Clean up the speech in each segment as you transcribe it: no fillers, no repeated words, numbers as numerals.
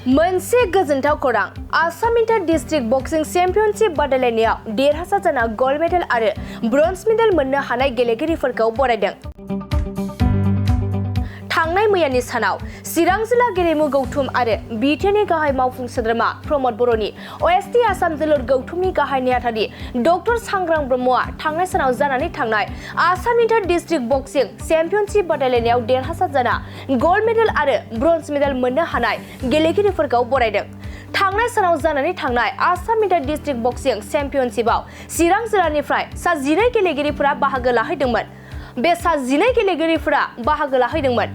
मोनसे गोजोनथाव खौरां आसाम इंटर डिस्ट्रिक्ट बक्सिं चेम्पियनशिप बादायलायनायाव देरहासार जाना गल्ड मेडेल आरो ब्रन्ज मेडेल मोननो हानाय गेलेगिरिफोरखौ बरायदों। थांनाय मैयानि सानाव चिरां जिल्ला गेलेमु गौथुम आरो बिटिआरनि गाहाय मावफुं सोद्रोमा प्रमद बर'नि ओएसटि आसाम जोलुर गौथुमनि गाहाय नेहाथारि डक्टर सांग्रां ब्रह्मआ थांनाय सानाव जानानै थांनाय आसाम इंटर डिस्ट्रिक्ट बक्सिं चेम्पियनशिप बादायलायनायाव देरहासार जाना गल्ड मेडेल आरो ब्रन्ज मेडेल मोननो हानाय गेलेगिरिफोरखौ बरायदों। थांनाय सानाव जानानै थांनाय आसाम इंटर डिस्ट्रिक्ट बक्सिं चेम्पियनशिपआव चिरां जिल्लानिफ्राय सा 12 गेलेगिरिफोरा बाहागो लाहैदोंमोन। बे सा 12 गेलेगिरिफोरा बाहागो लाहैदोंमोन।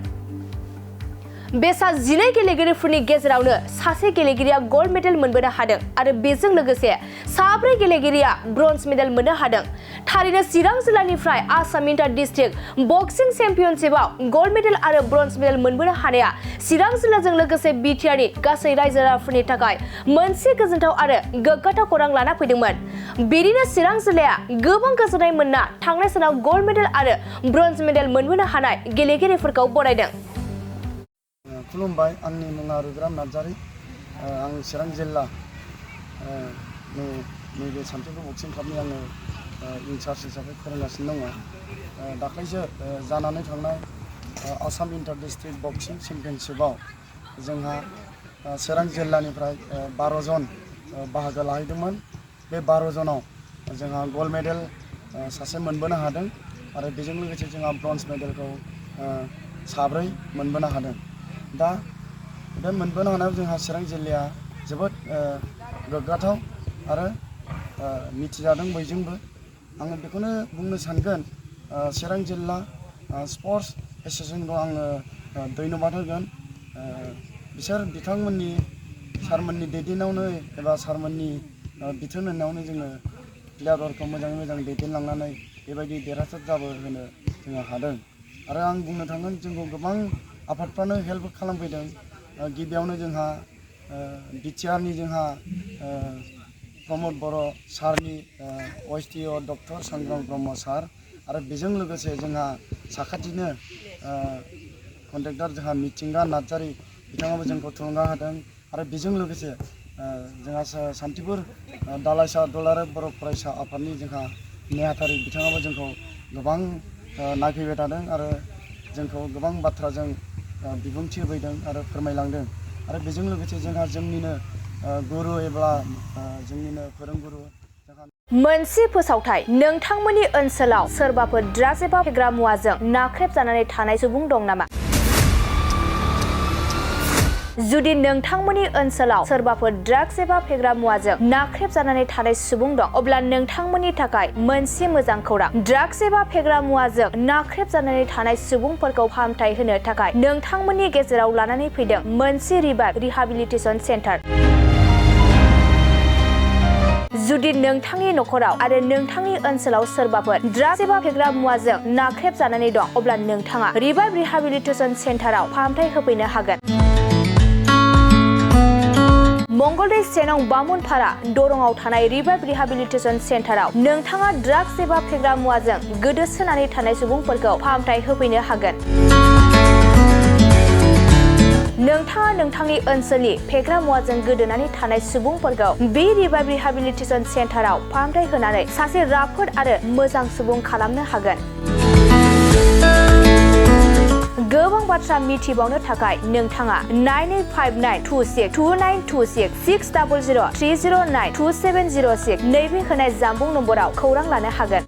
बे सा 12 गेलेगिरिफोरनि गेजेरावनो सासे गेलेगिरिया गल्ड मेडेल मोनबोनो हादों आरो बेजों लोगोसे साब्रै गेलेगिरिया ब्रन्ज मेडेल मोननो हादों। थारैनो चिरां जिल्लानिफ्राय आसाम इंटर डिस्ट्रिक्ट बक्सिं चेम्पियनशिपआव गल्ड मेडेल आरो ब्रन्ज मेडेल मोनबोनो हानाया चिरां जिल्लाजों लोगोसे बिटिआरनि गासै रायजो राजाफोरनि थाखाय मोनसे गोजोनथाव आरो गोग्गाथाव खौरां लाना फैदोंमोन। बिदिनो चिरां जिल्लाया गोबां गोजोननाय मोनना थांनाय सानाव गल्ड मेडेल आरो ब्रन्ज मेडेल मोनबोनो हानाय गेलेगिरिफोरखौ बरायदों। खुलुमबाय, आंनि मुङा रुद्राम नार्जारी। आं चिरां जिल्ला नैबे सान्थिपुर बक्सिं क्लाबनि आङो इनचार्ज हिसाबै फोरोंगासिनो दङ। दाख्लैसो जानानै थांनाय आसाम इंटर डिस्ट्रिक्ट बक्सिं चेम्पियनशिपआव जोंहा चिरां जिल्लानिफ्राय 12 जन बाहागो लाहैदोंमोन। बे 12 जनाव जोंहा गल्ड मेडेल सासे मोनबोनो हादों आरो बेजों लोगोसे जोंहा ब्रन्ज मेडेलखौ साब्रै मोनबोनो हादों। दा बे मोनबोनो हानायाव जोंहा चिरां जिल्लाया जोबोद गोग्गाथाव आरो मिथिजादों बयजोंबो। आङो बेखौनो बुंनो सानगोन, चिरां जिल्ला स्पर्ट्स एस'सिएशनखौ आङो धन्यबाद होगोन। बिसोर बिथांमोननि सारमोननि दैदेननायावनो एबा सारमोननि बिथोन होनायावनो जोङो प्लेयारफोरखौ मोजाङै मोजां दैदेनलांनानै बेबायदि देरहासार जाबोहोनो जोङो हादों। आरो आं बुंनो थांगोन, जोंखौ गोबां आफादफ्रानो हेल्प खालामफैदों। गिबियावनो जोंहा बिटिआरनि जोंहा प्रमद बर' सारनि ओएसटिअ डक्टर सांग्रां ब्रह्म सार आरो बेजों लोगोसे जोंहा साखाथिनो कन्ट्रेक्टर जोंहा मिथिंगा नार्जारी बिथाङाबो जोंखौ थुलुंगा होदों। आरो बेजों लोगोसे जोंहा सान्थिपुर दालाइसा दुलाराय बर' फरायसा आफादनि जोंहा नेहाथारि बिथाङाबो जोंखौ गोबां नायफैबाय थादों आरो जोंखौ गोबां बाथ्राजों बिबुंथि होफैदों आरो फोरमायलांदों। आरो बेजों लोगोसे जोंहा जोंनिनो गुरु एबा जोंनिनो फोरोंगुरु मोनसे फोसावथाय, नोंथांमोननि ओनसोलाव सोरबाफोर ड्राग्स एबा फेग्रा मुवाजों नाख्रेबजानानै थानाय सुबुं दं नामा? जुदि नोंथांमोननि ओनसोलाव सोरबाफोर ड्राग्स एबा फेग्रा मुवाजों नाख्रेबजानानै थानाय सुबुं दं, अब्ला नोंथांमोननि थाखाय मोनसे मोजां खौरां। ड्राग्स एबा फेग्रा मुवाजों नाख्रेबजानानै थानाय सुबुंफोरखौ फाहामथाय होनो थाखाय नोंथांमोननि गेजेराव लानानै फैदों मोनसे रिहाबिलिटेसन सेन्टार। जुदि नोंथांनि नखराव आरो नोंथांनि ओनसोलाव सोरबाफोर ड्राग्स एबा फेग्रा मुवाजों नाख्रेबजानानै दं, अब्ला नोंथाङा रिहाबिलिटेसन सेन्टाराव फाहामथाय होफैनो हागोन। मंगलदै सेनं बामुनपारा दरंआव थानाय रिहाबिलिटेसन सेन्टाराव नोंथाङा ड्राग्स एबा फेग्रा मुवाजों गोदोसोनानै थानाय सुबुंफोरखौ फाहामथाय होफैनो हागोन। नोंथाङा नोंथांनि ओनसोलनि फेग्रा मुवाजों गोदोनानै थानाय सुबुंफोरखौ बे रिहाबिलिटेसन सेन्टाराव फाहामथाय होनानै सासे राफोद आरो मोजां सुबुं खालामनो हागोन। गोबां बाथ्रा मिथिबावनो थाखाय नोंथाङा 9859262926 60030927006 नैबे होनाय जानबुं नम्बराव खौरां लानो हागोन।